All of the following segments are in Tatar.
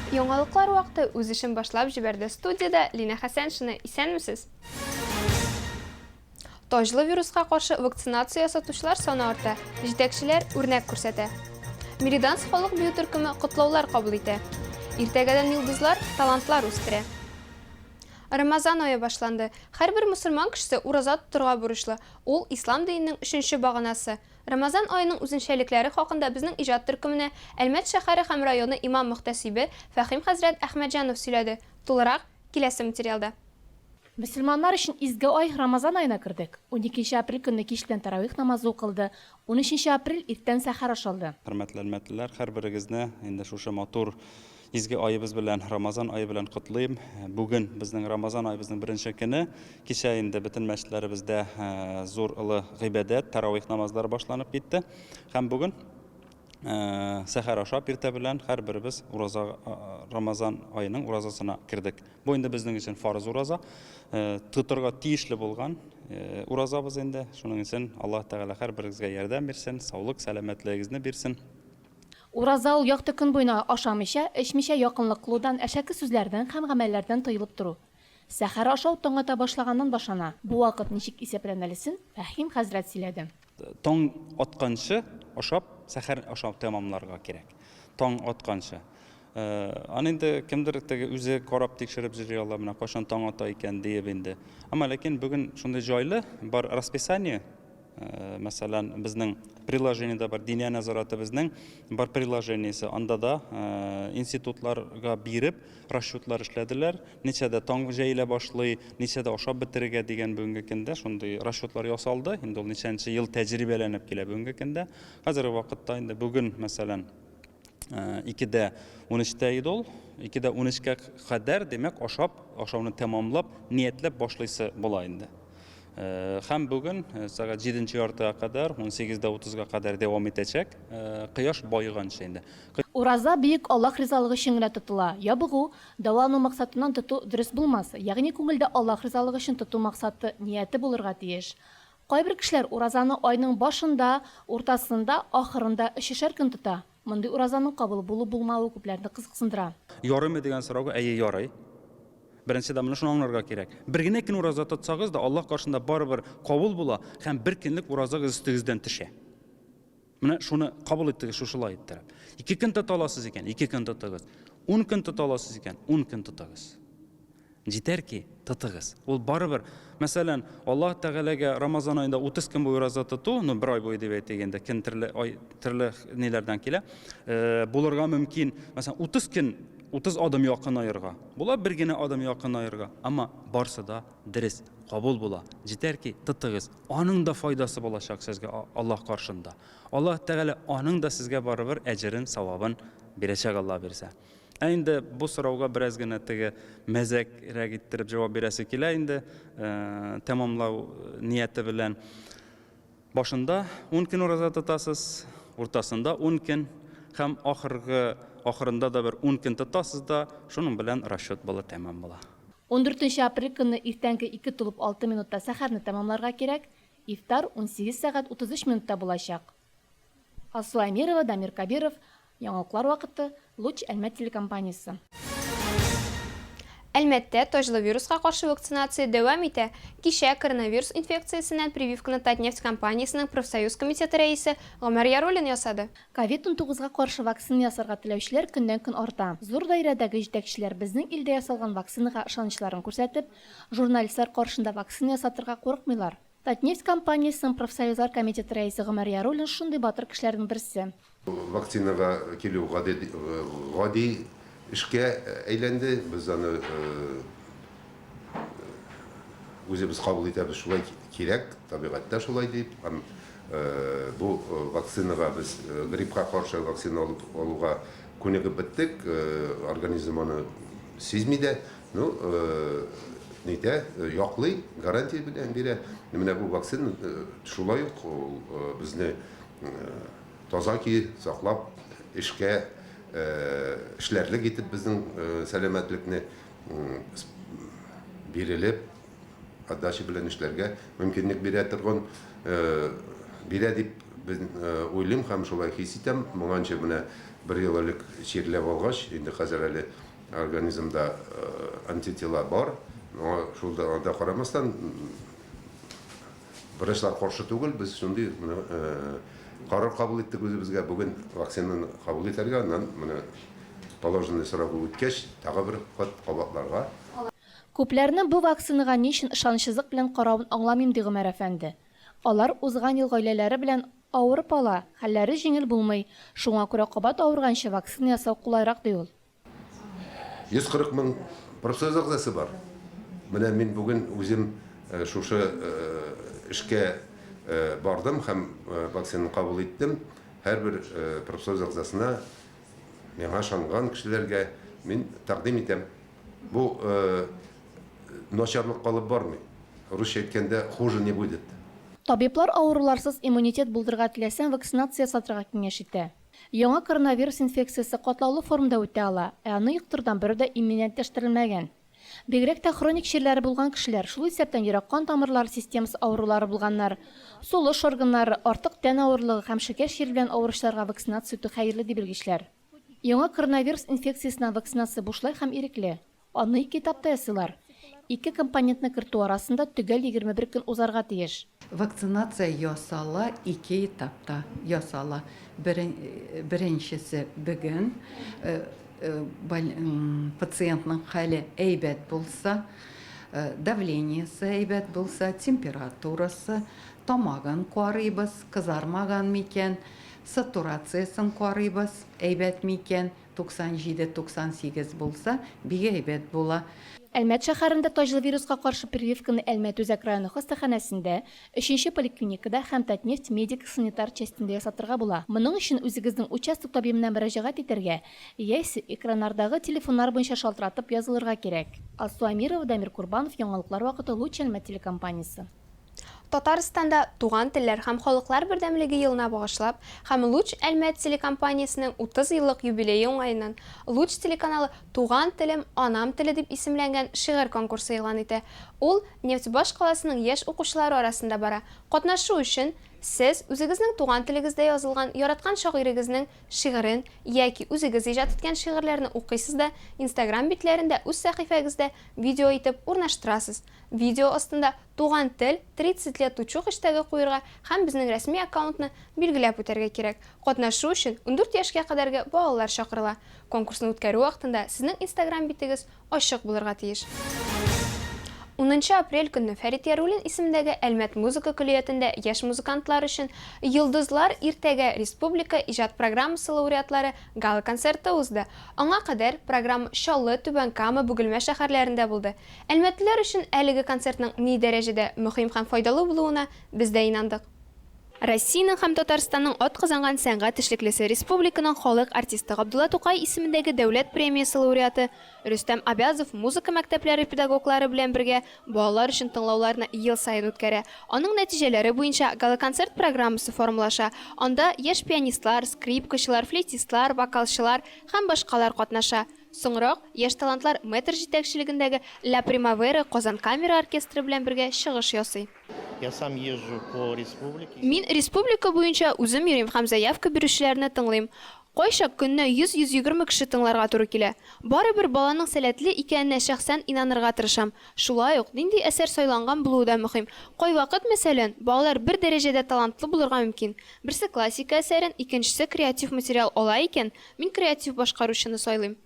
Яңалыклар вакыты үз эшен башлап җибәрде. Студиядә Лина Хәсәншина. Исәнмесез! Таҗлы вируска каршы вакцинация ясатучылар саны арта, җитәкчеләр үрнәк күрсәтә. Мириданс халык бию төркеме котлаулар кабул итә. Иртәгәдән йолдызлар талантлар үстерә. Рамазан ае башланды. Һәрбер мөселман кешесе ураза тотырга бурычлы. Ул, ислам диненең өченче баганасы. Рамазан аеның үзенчәлекләре хакында безнең иҗат төркеменә Әлмәт шәһәре һәм районы имам-мөхтәсибе Фәһим хәзрәт Әхмәтҗанов сөйләде. Тулырак, киләсе материалда. Мөселманнар өчен изге ай, Рамазан аена кердек. Уникенче апрель көнне кич белән тәравих намазы укылды, унөченче апрель иртән сәхәр ашалды. Хөрмәтле әлмәтлеләр, һәрберегезне инде шушы матур изге аебыз белән, Рамазан ае белән котлыйм. Бүген безнең Рамазан аебызның беренче көне. Кичә инде бөтен мәчетләребездә зур олы гыйбадәт, тәравих намазлары башланып китте. Һәм бүген сәхәр ашап иртә белән һәрберебез ураза Рамазан аеның уразасына кердек. Бу инде безнең өчен фарыз ураза, тотырга тиешле булган уразабыз инде. Шуның өчен Аллаһ Тәгалә һәрберегезгә ярдәм бирсен, саулык, сәламәтлегегезне бирсен. Ураза ул якты көн буена ашамыйча, эчмичә якынлык кылудан, әшәке сүзләрдән һәм гамәлләрдән тыелып тору. Сәхәр ашау таң ата башлаганнан башлана. Бу вакыт ничек исәпләнәлесен Фәһим хәзрәт сөйләде. Таң атканчы ашап, сәхәр ашап тәмамларга кирәк. Таң атканчы. Аны инде кемдер теге үзе карап тикшереп йөри ала, менә кайчан таң ата икән диеп инде. Әмма ләкин бүген шундый җайлы бар расписание, мәсәлән, безнең приложениедә бар, Диния нәзаратыбызның бар приложениесе, анда да институтларга биреп расчетлар эшләделәр, ничәдә таң җәелә башлый, ничәдә ашап бетерергә дигән бүгенге көндә шундый расчетлар ясалды. Инде ул ничәнче ел тәҗрибәләнеп килә бүгенге көндә. Хәзерге вакытта инде бүген, мәсәлән, Икедә унөчтә иде ул. Икедә унөчкә кадәр, димәк, ашап, ашауны тәмамлап, ниятләп башлыйсы була инде. Һәм бүген сәгать җиденче яртыга кадәр, унсигез дә утызга кадәр дәвам итәчәк, кояш баеганчы инде. Ураза бөек Аллаһ ризалыгы өчен генә тотыла. Ябыгу, дәвалану максатыннан тоту дөрес булмас. Ягъни күңелдә Аллаһ ризалыгы өчен тоту максаты, нияте булырга тиеш. Кайбер кешеләр уразаны айның башында, уртасында, ахырында өчешәр көн тота. Мондый уразаның кабул булу-булмавы күпләрне кызыксындыра. Ярыймы дигән сорауга, әйе, ярый. Беренчедән, менә шуны аңларга кирәк. Бер генә көн ураза тотсагыз да, Аллаһ каршында барыбер кабул була һәм бер көнлек уразагыз өстегездән төшә. Менә шуны кабул иттегез шушылай иттереп. Ике көн тота аласыз икән, ике көн тотыгыз. Ун көн тота аласыз икән, ун көн тотыгыз. Җитәр ки, тотыгыз. Ул барыбер, мәсәлән, Аллаһ Тәгаләгә Рамазан аенда 30 көн буе ураза тоту, ну, бер ай буе дип әйтик инде, көн төрле ай, төрле ниләрдән килә, булырга мөмкин, мәсәлән, 30 көн, 30 адым якынаерга. Була бер генә адым якынаерга, әмма барсы да дөрес, кабул була. Җитәр ки, тотыгыз. Аның да файдасы булачак сезгә Аллаһ каршында. Аллаһ Тәгалә аның да сезгә барыбер әҗерен, савабын бирәчәк, Алла бирсә. Ә инде бу сорауга бераз генә теге мәзәкрәк иттереп җавап бирәсе килә инде, тәмамлау нияте белән. Башында ун көн ураза тотасыз, уртасында ун көн һәм ахыргы ахырында да бер ун көн тотасыз да, шуның белән расчет була, тәмам була. Ундүртенче апрель көнне иртәнге ике тулып алты минутта сәхәрне тәмамларга кирәк, ифтар 18 сәгать 33 минутта булачак. Алсу Әмирова, Дамир Кабиров, Яңалыклар вакыты, Луч Әлмәт телекомпаниясе. Әлмәттә таҗлы вируска каршы вакцинация дәвам итә. Кичә коронавирус инфекциясеннән прививканы Татнефть компаниясенең профсоюз комитеты рәисе Гомәр Яруллин ясады. Ковид унтугызга каршы вакцина ясарга теләүчеләр көннән-көн арта. Зур даирәдәге җитәкчеләр безнең илдә ясалган вакцинага ышанычларын күрсәтеп, журналистлар каршында вакцина ясатырга курыкмыйлар. Татнефть компаниясенең профсоюзлар комитеты рәисе Гомәр Яруллин шундый батыр кешеләрнең берсе. Вакцинага килү гади, гади эшкә әйләнде. Без аны үзебез кабул итәбез, шулай кирәк, табигатьтә шулай дип. Һәм бу вакцинага без гриппка каршы вакцина алып алуга күнегеп беттек. Организм аны сизми дә. Ну, нитә, яклый, гарантия белән бирә. Менә бу вакцина шулай ук ул безне таза көе саклап, эшкә эшләрлек итеп безнең сәламәтлекне бирелеп, отдача белән эшләргә мөмкинлек бирә торган, бирә дип уйлыйм һәм шулай хис итәм. Моңанчы менә Бер ел элек чирләп алгач, инде хәзер әле организмда антитела бар. Моңа шул да анда карамастан, врачлар каршы түгел, без шундый менә карар кабул иттек үзебезгә, бүген вакцинаны кабул итәргә, аннан менә положенный срогы үткәч, тагы бер кат кабатларга. Күпләрнең бу вакцинага ни өчен ышанычсызлык белән каравын аңламыйм, ди Гомәр әфәнде. Алар узган ел гаиләләре белән авырып ала, хәлләре җиңел булмый. Шуңа күрә кабат авырганчы вакцина ясау кулайрак, ди ул. 140 мең профсоюз әгъзасы бар. Менә мин бүген үзем шушы эшкә бардым һәм вакцинаны кабул иттем. Һәрбер профсоюз әгъзасына, миңа ышанган кешеләргә мин тәкъдим итәм. Бу начарлык калып бармый. Русча әйткәндә, хуже не будет. Табиблар авыруларсыз иммунитет булдырырга теләсәң, вакцинация ясатырга киңәш итә. Яңа коронавирус инфекциясе катлаулы формада үтә ала, ә аны йоктырудан берәү дә иминиятләштерелмәгән. Бигрәк тә хроник чирләре булган кешеләр, шул исәптән йөрәк-кан тамырлары системасы авырулары булганнар, сулыш органнары, артык тән авырлыгы һәм шикәр чире белән авыручыларга вакцинация үтү хәерле, ди белгечләр. Яңа коронавирус инфекциясенә вакцинация бушлай һәм ирекле. Аны ике этапта ясыйлар. Ике компонентны кертү арасында төгәл 21 көн узарга тиеш. Вакцинация ясала, ике этапта ясала. Беренчесе бүген, пациентның хәле әйбәт булса, давлениесе әйбәт булса, температурасы, тамагын карыйбыз, кызармаган микән, сатурациясен карыйбыз, әйбәт микән, 97, 98 булса, бик әйбәт була. Әлмәт шәһәрендә таҗлы вируска каршы прививканы Әлмәт үзәк районы хастаханәсендә, өченче поликлиникада һәм Татнефть медик-санитар частендә ясатырга була. Моның өчен үзегезнең участок табибына мөрәҗәгать итәргә, яисә экраннардагы телефоннар буенча шалтыратып язылырга кирәк. Алсу Әмирова, Дамир Курбанов, Яңалыклар вакыты, Луч Әлмәт телекомпаниясе. Татарстанда Туган телләр һәм халыклар бердәмлеге елына багышлап һәм Луч Әлмәт телекомпаниясенең 30 еллык юбилее уңаеннан Луч телеканалы Туган телем, анам теле дип исемләнгән шигырь конкурсы игълан итә. Ул Нефтьбаш каласының яшь укучылары арасында бара. Катнашу өчен сез үзегезнең туган телегездә язылган яраткан шагыйрегезнең шигырен яки үзегез иҗат иткән шигырьләрне укыйсыз да Инстаграм битләрендә үз сәхифәгездә видео итеп урнаштырасыз. Видео астында Туган тел, 30 лет учу хештегы куерга һәм безнең рәсми аккаунтны билгеләп үтәргә кирәк. Катнашу өчен 14 яшькә кадәрге балалар чакырыла. Конкурсны үткәрү вакытында сезнең Инстаграм битегез ачык булырга тиеш. Унынчы апрель көнне Фәрит Яруллин исемендәге Әлмәт музыка көллиятендә яшь музыкантлар өчен Йолдызлар иртәгә республика иҗат программасы лауреатлары гала-концерты узды. Аңа кадәр программа Чаллы, Түбән Кама, Бөгелмә шәһәрләрендә булды. Әлмәтлеләр өчен әлеге концертның ни дәрәҗәдә мөһим һәм файдалы булуына без дә инандык. Россиянең һәм Татарстанның атказанган сәнгать эшлеклесе, республиканың халык артисты, Габдулла Тукай исемендәге дәүләт премиясе лауреаты Рөстәм Абязов музыка мәктәпләре педагоглары белән бергә балалар өчен тыңлауларны ел саен үткәрә. Аның нәтиҗәләре буенча гала-концерт программасы формалаша, анда яшь пианистлар, скрипкачылар, флейтистлар, вокалчылар һәм башкалар катнаша. Соңрак, яшь талантлар мэтр җитәкчелегендәге Ля Примавера Казан камера оркестры белән бергә чыгыш ясый. Я сам езжу по республике. Мин республика буенча үзем йөрим һәм заявка бирүчеләрне тыңлыйм. Кайчак көненә 100-120 кеше тыңларга туры килә. Барыбер баланың сәләтле икәненә шәхсән инанырга тырышам. Шулай ук, нинди әсәр сайланган булуы да мөһим. Кайвакыт, мәсәлән, балалар бер дәрәҗәдә талантлы булырга мөмкин. Берсе классика әсәрен, икенчесе креатив материал ала икән, Мин креатив башкаручыны сайлыйм.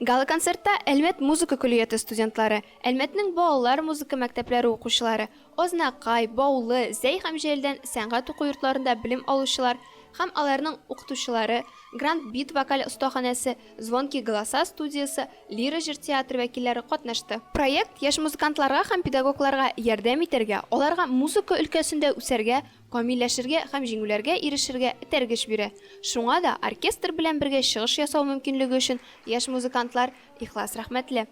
Гала-концертта Әлмәт музыка көллияте студентлары, Әлмәтнең балалар музыка мәктәпләре укучылары, Азнакай, Баулы, Зәй һәм Җәлилдән сәнгать уку йортларында белем алучылар һәм аларның укытучылары, Гранд Бит вокаль остаханәсе, Звонкие голоса студиясе, Лира җыр театры вәкилләре катнашты. Проект яшь музыкантларга һәм педагогларга ярдәм итәргә, аларга музыка өлкәсендә үсәргә, Камилләшергә һәм җиңүләргә ирешергә этәргеч бирә. Шуңа да оркестр белән бергә чыгыш ясау мөмкинлеге өчен яшь музыкантлар ихлас рәхмәтле.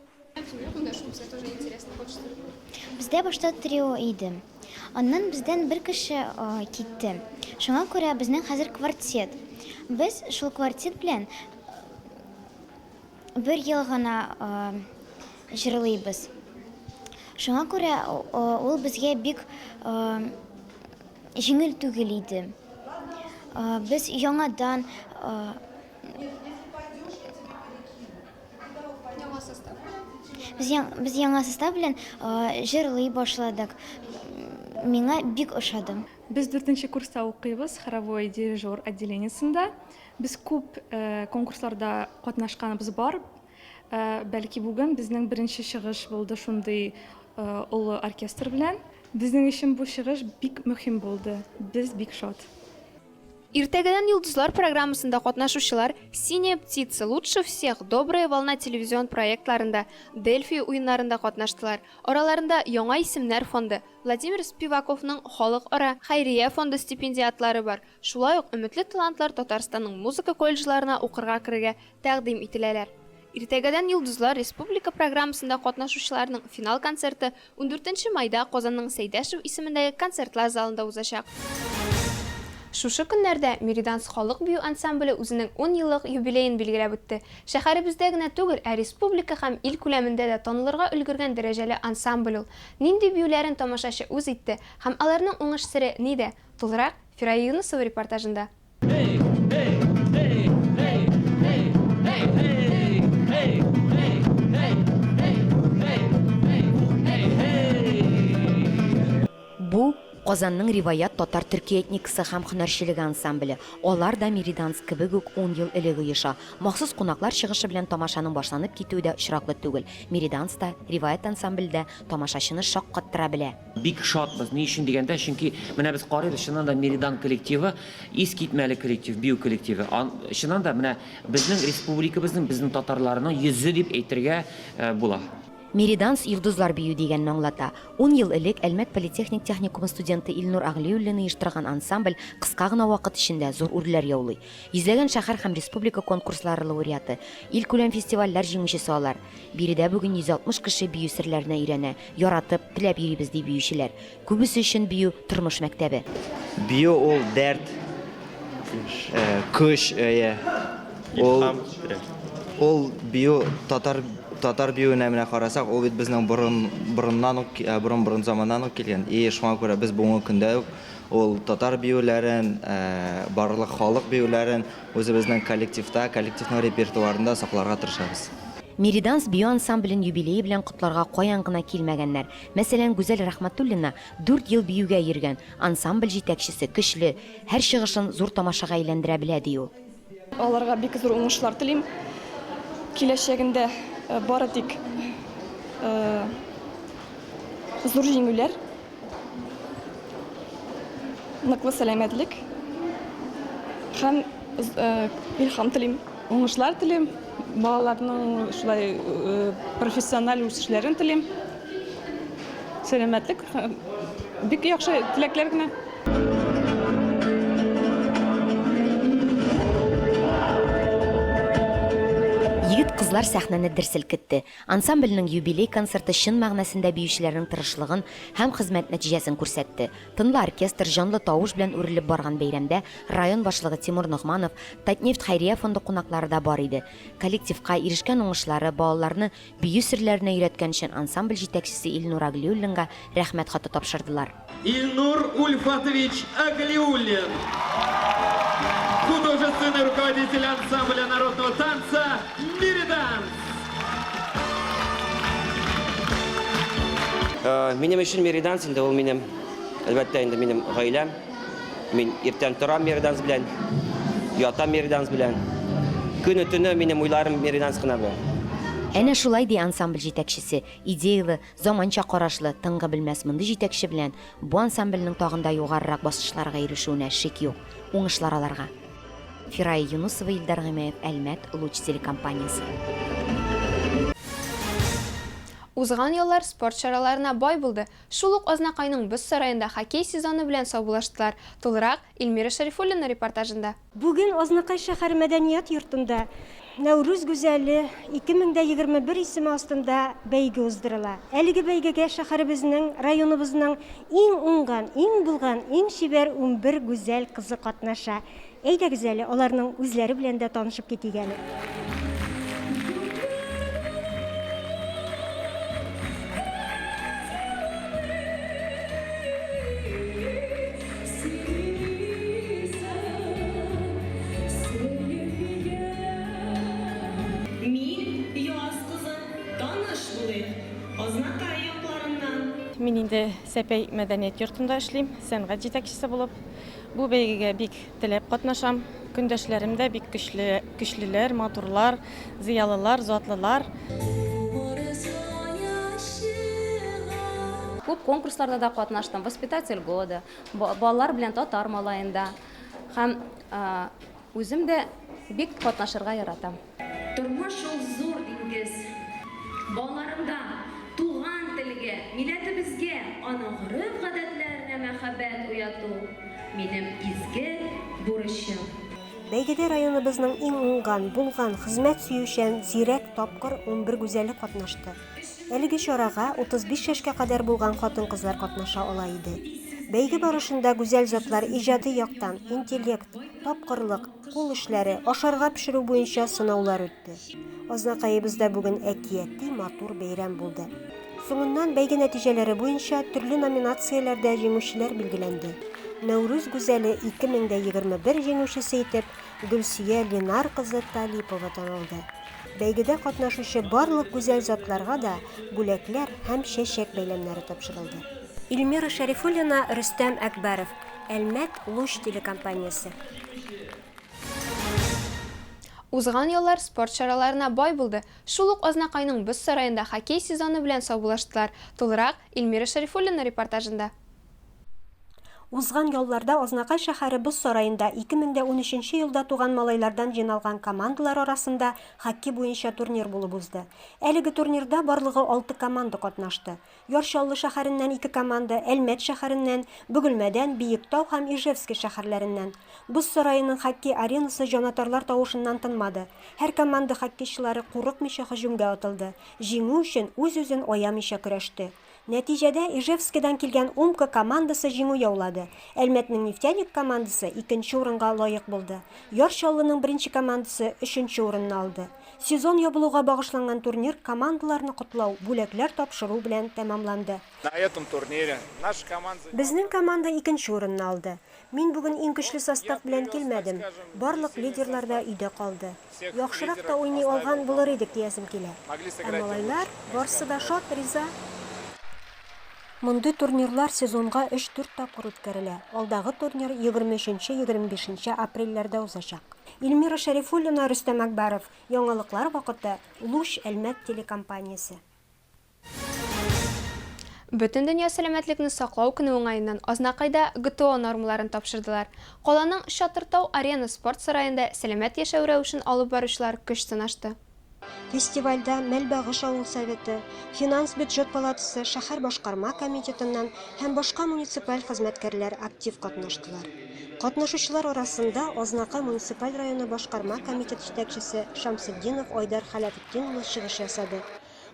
Бездә башта трио иде. Аннан бездән бер кеше китте. Шуңа күрә безнең хәзер квартет. Без шул квартет белән бер ел гына җырлыйбыз. Шуңа күрә ул безгә бик җиңел түгел иде. Без яңадан Яңа состав белән? Без, без яңа состав белән җырлый башладык. Миңа бик ошады. Без дүртенче курста укыйбыз, хоровой дирижер отделениесендә. Без күп конкурсларда катнашканыбыз бар. Бәлки бүген безнең беренче чыгыш булды шундый олы оркестр белән. Безнең өчен бу чыгыш бик мөһим булды. Без бик шат. Иртәгәдән Йолдызлар программасында катнашучылар Синяя птица, Лучше всех, Добрая волна телевизион проектларында, Дельфи уеннарында катнаштылар. Араларында Яңа исемнәр фонды, Владимир Спиваковның Халыкара хәйрия фонды стипендиатлары бар. Шулай ук өметле талантлар Татарстанның музыка колледжларына укырга керергә тәкъдим ителәләр. Иртәгәдән Йолдызлар республика программасында катнашучыларның финал концерты ундүртенче майда Казанның Сәйдәшев исемендәге концертлар залында узачак. Шушы көннәрдә Мириданс халык бию ансамбле үзенең ун еллык юбилеен билгеләп үтте. Шәһәребездә генә түгел, ә республика һәм ил күләмендә дә танылырга өлгергән дәрәҗәле ансамбль ул. Нинди биюләрен тамашачы үз итте һәм аларның уңыш сере нидә? Тулырак, Фирая Юнысова репортажында. Бу, Казанның Риваять татар-төрки этникасы һәм һөнәрчелеге ансамбле. Алар да Мириданс кебек үк ун ел элек оеша. Махсус кунаклар чыгышы белән тамашаның башланып китүе дә очраклы түгел. Мириданс та, Риваять ансамбле дә тамашачыны шаккаттыра белә. Бик шатбыз. Ни өчен дигәндә, чөнки менә без карыйбыз, чыннан да Меридан коллективы искитмәле коллектив, бию коллективы. Чыннан да менә безнең республикабызның, безнең татарларның йөзе дип әйтергә була. Мериданс йолдызлар бию дигәнне аңлата. Ун ел элек Әлмәт политехник техникумы студенты Илнур Әгълиуллин оештырган ансамбль кыска гына вакыт эчендә зур үрләр яулый. Йөзләгән шәһәр һәм республика конкурслары лауреаты, илкүләм фестивальләр җиңүчесе алар. Биредә бүген 160 кеше бию серләренә өйрәнә, яратып, теләп йөрибез, ди биючеләр. Күбесе өчен бию, тормыш мәктәбе. Бию ул дәрт, көч, әйе. Ул, ул бию татар татар биюенә менә карасак, ул бит безнең борын борыннан ук, борын-борын заманнан ук килгән. И шуңа күрә без бүгенге көндә үк ул татар биюләрен, барлык халык биюләрен Үзебезнең коллективта, коллективның репертуарында сакларга тырышабыз. Мириданс бию ансамблен юбилее белән котларга каян гына килмәгәннәр. Мәсәлән, Гүзәл Рәхмәтуллина дүрт ел биюгә йөргән, ансамбль җитәкчесе, көчле, һәр чыгышын зур тамашага әйләндерә белә, ди ул. Аларга бик зур уңышлар телим. Киләчәгендә бары тик зур җиңүләр. Ныклы сәламәтлек һәм илһам телим. Уңышлар телим, балаларның шулай профессиональ үсешләрен телим. Сәламәтлек, бик яхшы теләкләр генә. Егет-кызлар сәхнәне дер селкетте. Ансамбльнең юбилей концерты чын мәгънәсендә биючеләрнең тырышлыгын һәм хезмәт нәтиҗәсен күрсәтте. Тынлы оркестр, җанлы тавыш белән үрелеп барган бәйрәмдә район башлыгы Тимур Ногманов, Татнефть хәйрия фонды кунаклары да бар иде. Коллективка ирешкән уңышлары, балаларны бию серләренә өйрәткән өчен ансамбль җитәкчесе Илнур Аглиуллинга Рәхмәт хаты тапшырдылар. Илнур Ульфатович Аглиуллин, художественный руководитель ансамбля народного танца Мириданс. Э, минем өчен Мириданс инде ул минем, әлбәттә инде минем гаиләм. Мин иртән торам Мириданс белән, ятам Мириданс белән. Көне төне минем уйларым Мириданс кына белән. Әнә шулай ди ансамбль җитәкчесе, идеялы, Заманча карашлы, тынгы белмәс мондый җитәкче белән бу ансамбльнең тагын да югарырак баскычларга ирешүенә шик юк. Уңышлар аларга! Фирая Юнысова, Илдар Гыймаев, Әлмәт, Луч телекомпаниясе. Узган еллар спорт чараларына бай булды. Шул ук Азнакайның боз сараенда хоккей сезоны белән саубуллаштылар. Тулырак, Эльмира Шәрифуллина репортажында. Бүген Азнакай шәһәре мәдәният йортында Нәүрүз гүзәле 2021 исеме астында бәйге уздырыла. Әлеге бәйгегә шәһәребезнең, районыбызның иң уңган, иң булган, иң чибәр 11 гүзәл кызы катнаша. Әйдәгез әле, аларның үзләре белән дә танышып китик әле. Мин инде Сәпәй мәдәният йортында эшлим, сәнгать җитәкчесе булып. Бу бәйгегә бик теләп катнашам. Көндәшләрем дә бик көчле, көчлеләр, матурлар, зыялылар, затлылар. Күп конкурсларда да катнаштым, Воспитатель года, балалар белән татар малаенда. Һәм үзем дә бик катнашырга яратам. Тормыш ул зур диңгез. Балаларымда туган телгә, милләтебезгә, аның гореф-гадәтләренә мәхәббәт уяту, минем изге бурычым. Бәйгедә районыбызның иң уңган, булган, хезмәт сөючән, зирәк, тапкыр 11 гүзәле катнашты. Әлеге чарага 35 яшькә кадәр булган хатын-кызлар катнаша ала иде. Бәйге барышында гүзәл затлар иҗади яктан, интеллект, тапкырлык, Кул эшләре, ашарга пешерү буенча сынаулар үтте. Азнакаебызда бүген әкияти матур бәйрәм булды. Соңыннан бәйге нәтиҗәләре буенча төрле номинацияләрдә җиңүчеләр билгеләнде. Нәүрүз гүзәле 2021 җиңүчесе итеп Гөлсия Ленар кызы Талипова танылды. Бәйгедә катнашучы барлык гүзәл затларга да бүләкләр һәм чәчәк бәйләмнәре тапшырылды. Эльмира Шәрифуллина, Рөстәм Әкбәров. Әлмәт, Луч телекомпаниясе. Узган еллар спорт чараларына бай булды. Шул ук Азнакайның боз сараенда хоккей сезоны белән саубуллаштылар. Тулырак, Эльмира Шәрифуллина репортажында. Узган ялларда Азнакай шәһәре боз сараенда 2013 нче елда туган малайлардан җыйналган командалар арасында хоккей буенча турнир булып узды. Әлеге турнирда барлыгы алты команда катнашты. Яр Чаллы шәһәреннән ике команда, Әлмәт шәһәреннән, Бөгелмәдән, Биектау һәм Ижевский шәһәрләреннән. Боз сараеның хоккей аренасы җанатарлар тавышыннан тынмады. Һәр команда хоккейчылары курыкмыйча һөҗүмгә атылды, җиңү өчен үз-үзен аямыйча көрәште. Нәтиҗәдә, Ижевскидан килгән Умка командасы җиңү яулады. Әлмәтнең Нефтяник командасы икенче урынга лаек булды. Яр Чаллының беренче командасы өченче урынны алды. Сезон ябылуга багышланган турнир командаларны котлау, бүләкләр тапшыру белән тәмамланды. На этом турнире наша команда. Безнең команда икенче урынны алды. Мин бүген иң көчле состав белән килмәдем. Барлык лидерлар да өйдә калды. Яхшырак та уйный алган булыр идек диясем килә. Ә малайлар барсы да шат, риза. Мондый турнирлар сезонга өч-дүрт тапкыр үткәрелә. Алдагы турнир 23-25 нче апрельләрдә узачак. Эльмира Шәрифуллина, Рөстәм Әкбәров. Яңалыклар вакыты, Луч, Әлмәт телекомпаниясе. Бөтендөнья сәламәтлекне саклау көне уңаеннан Азнакайда ГТО нормаларын тапшырдылар. Каланың Чатыр-Тау Арена спорт сараенда сәламәт яшәү рәвешен алып баручылар көч сынашты. Фестивальдә Мәлбагыш авыл Советы, Финанс-бюджет палатасы, шәһәр башкарма комитетыннан һәм башка муниципаль хезмәткәрләр актив катнаштылар. Катнашучылар арасында Азнакай муниципаль районы башкарма комитет җитәкчесе Шәмсетдинов Айдар Хәләфетдин улы чыгыш ясады.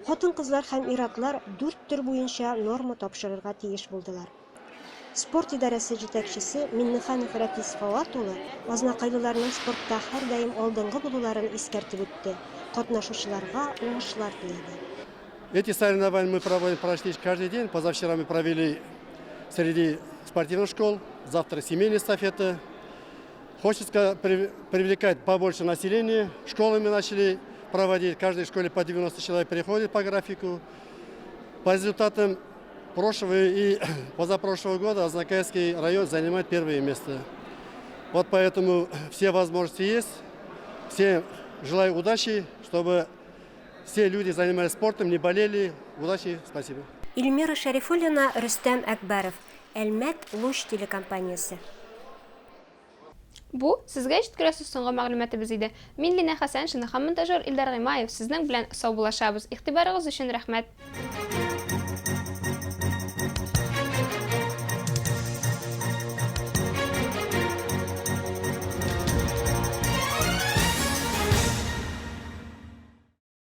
Хатын-кызлар һәм ир-атлар дүрт төр буенча норма тапшырырга тиеш булдылар. Спорт идарәсе җитәкчесе Миннеханов Рәфис Фоат улы азнакайлыларның спортта һәрдаим алдынгы булуларын искәртеп үтте, катнашучыларга уңышлар теләде. Эти соревнования мы проводим практически каждый день. Позавчера мы провели среди спортивных школ, завтра семейные эстафеты. Хочется привлекать побольше населения. Школы мы начали проводить. В каждой школе по 90 человек приходит по графику. По результатам прошлого и позапрошлого года Азнакаевский район занимает первое место. Вот поэтому все возможности есть. Всем желаю удачи, чтобы все люди занимались спортом, не болели. Удачи, спасибо. Эльмира Шәрифуллина, Рөстәм Әкбәров, Әлмәт, Луч телекомпаниясе. Бу, сезгә җиткерәсе соңгы мәгълүматыбыз иде. Мин Линә Хәсәншина һәм монтажер Илдар Гыймаев сезнең белән саубуллашабыз. Игътибарыгыз өчен рәхмәт.